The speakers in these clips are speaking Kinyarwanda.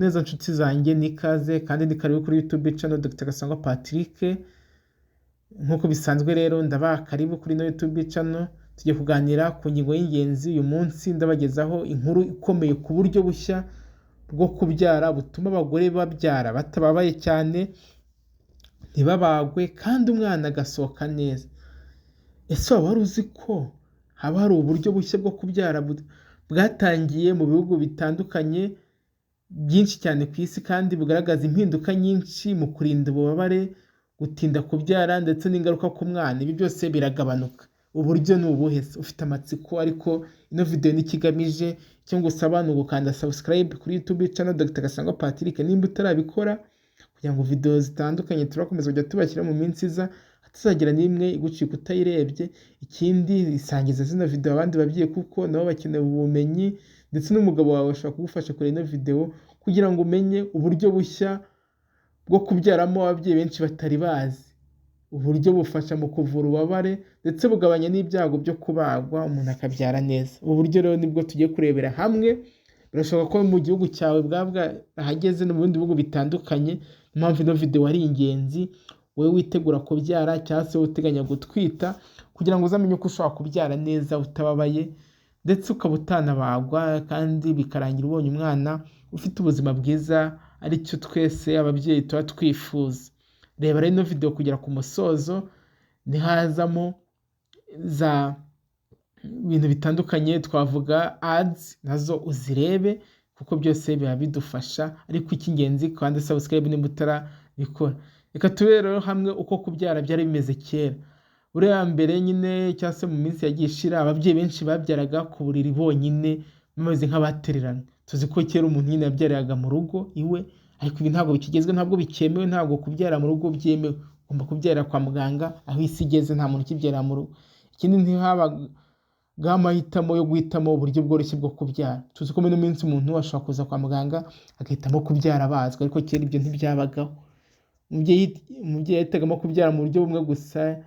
Neza nshuti zanjye, ni ikaze kandi ni karibu kuri YouTube channel Dr Gasangwa Patrick. Nk'uko bisanzwe rero, ndabaha karibu kuri ino YouTube channel. Tugiye kuganira ku ngingo y'ingenzi uyu munsi. Ndabagezaho inkuru ikomeye ku buryo bushya bwo kubyara butuma abagore babyara batababaye cyane, ntibabagwe, kandi umwana agasohoka neza. Ese waba wari uzi ko haba hari uburyo bushya bwo kubyara bwatangiye mu bihugu bitandukanye byinshi cyane ku isi, kandi bugaragaza impinduka nyinshi mu kurinda ububabare, gutinda kubyara ndetse n'ingaruka ku mwana? Ibi byose biragabanuka. Uburyo ni ubuhe se? Ufite amatsiko, ariko ino video nicyo igamije. Icyo ngusaba ni ugukanda subscribe kuri YouTube channel Dr Gasangwa Patrick nimba utarabikora, kugira ngo video zitandukanye turakomeza kujya tubashyira mu minsi iza hatazagira n'imwe igucika utayirebye. Ikindi, isangiza zino video abandi babyeyi, kuko nabo bakeneye ubumenyi, ndetse n'umugabo wawe ashobora kugufasha kureba ino video kugira ngo umenye uburyo bushya bwo kubyaramo ababyeyi benshi batari bazi. Uburyo bufasha mu kuvura ububabare ndetse bugabanya n'ibyago byo kubagwa, umuntu akabyara neza. Ubu buryo rero nibwo tugiye kurebera hamwe. Birashoboka ko mu gihugu cyawe bwaba bwarahageze, no mu bindi bihugu bitandukanye. Niyo mpamvu ino video ari ingenzi, wowe witegura kubyara cyangwa se wowe uteganya gutwita, kugira ngo uzamenye uko ushobora kubyara neza utababaye, ndetse ukaba utanabagwa, kandi bikarangira ubonye umwana ufite ubuzima bwiza, aricyo twese ababyeyi tuba twifuza. Reba rero ino video kugera ku musozo, nihazamo za bintu bitandukanye, twavuga ads, nazo uzirebe, kuko byose biba bidufasha. Ariko icy'ingenzi, kandi subscribe nimba utarabikora. Reka tube rero hamwe uko kubyara byari bimeze kera. Buriya mbere nyine, cyangwa se mu minsi yagiye ishira, ababyeyi benshi babyaraga ku buriri bonyine, bameze nk'abatereranywe. Tuzi ko kera umuntu nyine yabyariraga mu rugo iwe, ariko ibi ntabwo bikigezweho, ntabwo bikemewe, ntabwo kubyara mu rugo byemewe. Ugomba kubyarira kwa muganga. Aho isi igeze, nta muntu ukibyarira mu rugo. Ikindi, ntihabagaho amahitamo yo guhitamo uburyo bworoshye bwo kubyara. Tuzi ko muri ino minsi umuntu ashobora kuza kwa muganga agahitamo kubyara abazwe, ariko kera ibyo ntibyabagaho. Umubyeyi yahitagamo kubyara mu buryo bumwe gusa,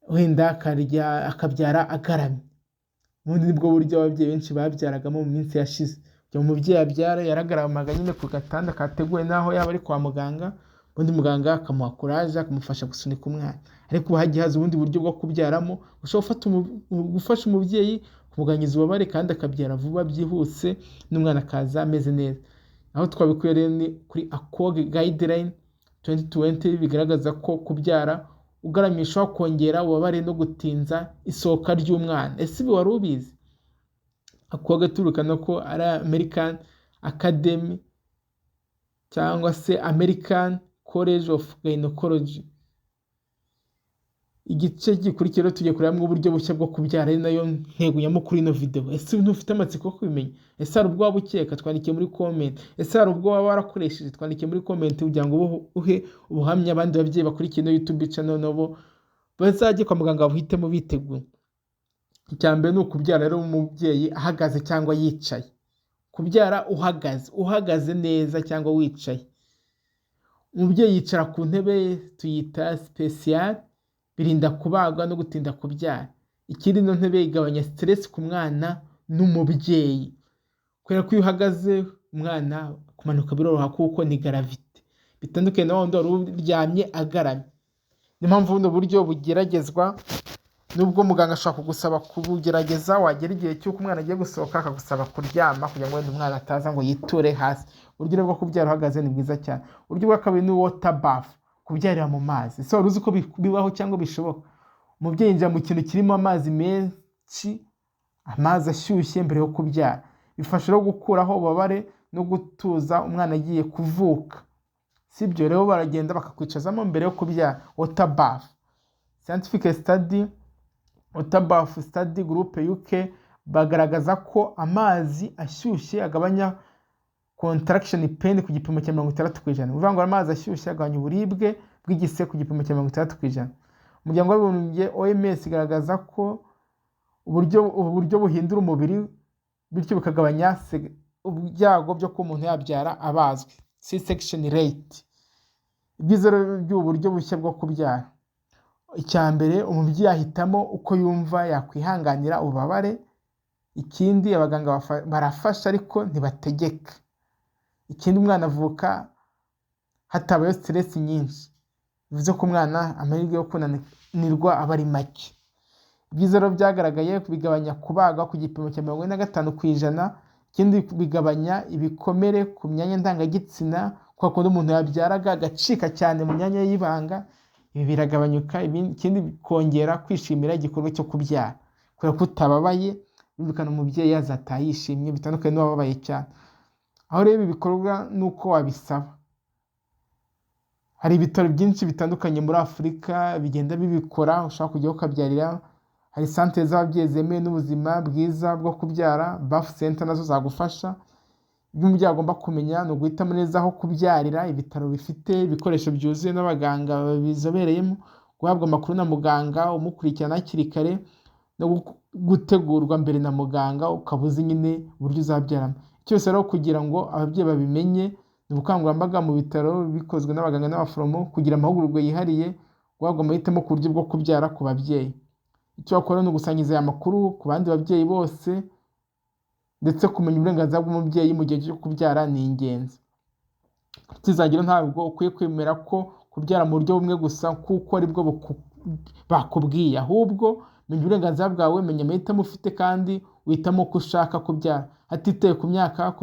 wenda akabyara agaramye. Ubundi nibwo buryo ababyeyi benshi babyaragamo mu minsi yashize. Kugira ngo umubyeyi abyare, yaragaramaga nyine ku gatanda kateguwe, n'aho yaba ari kwa muganga, ubundi muganga akamuha courage, akamufasha gusunika umwana. Ariko ubu hagiye haza ubundi buryo bwo kubyaramo bushobora gufasha umubyeyi kumugabanyiriza ububabare, kandi akabyara vuba byihuse, n'umwana akaza ameze neza. Aho twabikuye rero ni kuri ACOG guideline 2020, bigaragaza ko kubyara ugaramye bishobora kongera ububabare no gutinza isohoka ry'umwana. Ese ibi wari ubizi? ACOG turukana ko ari American Academy cyangwa se American College of Gynecology. Igice gikurikira tugiye kurebamo uburyo bushya bwo kubyara, ari nayo ntego nyamukuru ino video. Ese ntufite amatsiko yo kubimenya? Ese hari ubwo waba ukeka? Twandikiye muri comment. Ese hari ubwo waba warakoresheje? Twandikiye muri comment kugira ngo uhe ubuhamya abandi babyeyi bakurikiye ino YouTube channel, nabo bazajye kwa muganga babuhitemo biteguye. Icya mbere ni ukubyara rero umubyeyi ahagaze cyangwa yicaye. Kubyara uhagaze, uhagaze neza cyangwa wicaye. Umubyeyi yicara ku ntebe tuyita special, birinda kubagwa no gutinda kubyara. Ikindi, ino ntebe igabanya stress ku mwana n'umubyeyi, kubera ko iyo uhagaze umwana kumanuka biroroha, kuko ni gravité, bitandukanye na wa wundi wari uryamye agaramye. Niyo mpamvu buno buryo bugeragezwa, nubwo muganga ashobora kugusaba kubugerageza, wagera igihe cy'uko umwana agiye gusohoka akagusaba kuryama, kugira ngo wenda umwana ataza ngo yiture hasi. Uburyo rero bwo kubyara uhagaze ni bwiza cyane. Uburyo bwa kabiri ni water birth, kubyarira mu mazi. Ese wari uzi ko bibaho cyangwa bishoboka? Umubyeyi yinjira mu kintu kirimo amazi menshi, amazi ashyushye, mbere yo kubyara. Bifasha rero gukuraho ububabare no gutuza umwana agiye kuvuka. Si ibyo rero, baragenda bakakwicazamo mbere yo kubyara, water birth. Scientific study, Water Birth Study Group UK, bagaragaza ko amazi ashyushye agabanya contraction pain ku gipimo cya 60%. Ni ukuvuga ngo amazi ashyushye agabanya uburibwe bw'igise ku gipimo cya 60%. Umuryango w'Abibumbye OMS igaragaza ko ubu buryo buhindura umubiri, bityo bikagabanya ibyago byo kuba umuntu yabyara abazwe, C-section rate. Ibyiza rero by'ubu buryo bushya bwo kubyara: icya mbere, umubyeyi ahitamo uko yumva yakwihanganira ububabare. Ikindi, abaganga barafasha ariko ntibategeka. Ikindi, umwana avuka hatabayeho stress nyinshi, bivuze ko umwana amahirwe yo kunanirwa aba ari make. Ibyiza rero byagaragaye, bigabanya kubagwa ku gipimo cya 45%. Ikindi, bigabanya ibikomere ku myanya ndangagitsina, kwa kundi umuntu yabyaraga agacika cyane mu myanya y'ibanga, ibi biragabanyuka. Ikindi, kongera kwishimira igikorwa cyo kubyara, kubera ko utababaye, birumvikana umubyeyi azataha yishimye, bitandukanye n'uwababaye cyane. Aho rero ibi bikorwa nuko wabisaba. Hari ibitaro byinshi bitandukanye muri Afurika bigenda bibikora, ushobora kujyaho ukabyarira. Hari santere z'ababyeyi zemewe n'ubuzima bwiza bwo kubyara, birth center, nazo zagufasha. Ibyo umubyeyi agomba kumenya ni uguhitamo neza aho kubyarira, ibitaro bifite ibikoresho byuzuye n'abaganga babizobereyemo, guhabwa amakuru na muganga umukurikirana hakiri kare, no gutegurwa mbere na muganga, ukaba uzi nyine uburyo uzabyaramo. Cyose rero kugira ngo ababyeyi babimenye ni ubukangurambaga mu bitaro bikozwe n'abaganga n'abaforomo, kugira amahugurwa yihariye, guhabwa amahitamo ku buryo bwo kubyara ku babyeyi. Icyo wakora ni ugusangiza aya makuru ku bandi babyeyi bose, ndetse kumenya uburenganzira bw'umubyeyi mu gihe cyo kubyara ni ingenzi. Nshuti, ntabwo ukwiye kwemera ko kubyara mu buryo bumwe gusa kuko aribwo bakubwiye, ahubwo menya uburenganzira bwawe, menya amahitamo ufite, kandi uhitamo uko ushaka kubyara hatitawe ku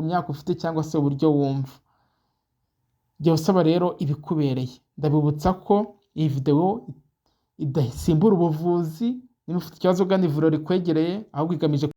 myaka ufite cyangwa se uburyo wumva. Jya usaba rero ibikubereye. Ndabibutsa ko iyi videwo idasimbura ubuvuzi. Niba ufite ikibazo, ugana ivuriro rikwegereye, ahubwo igamije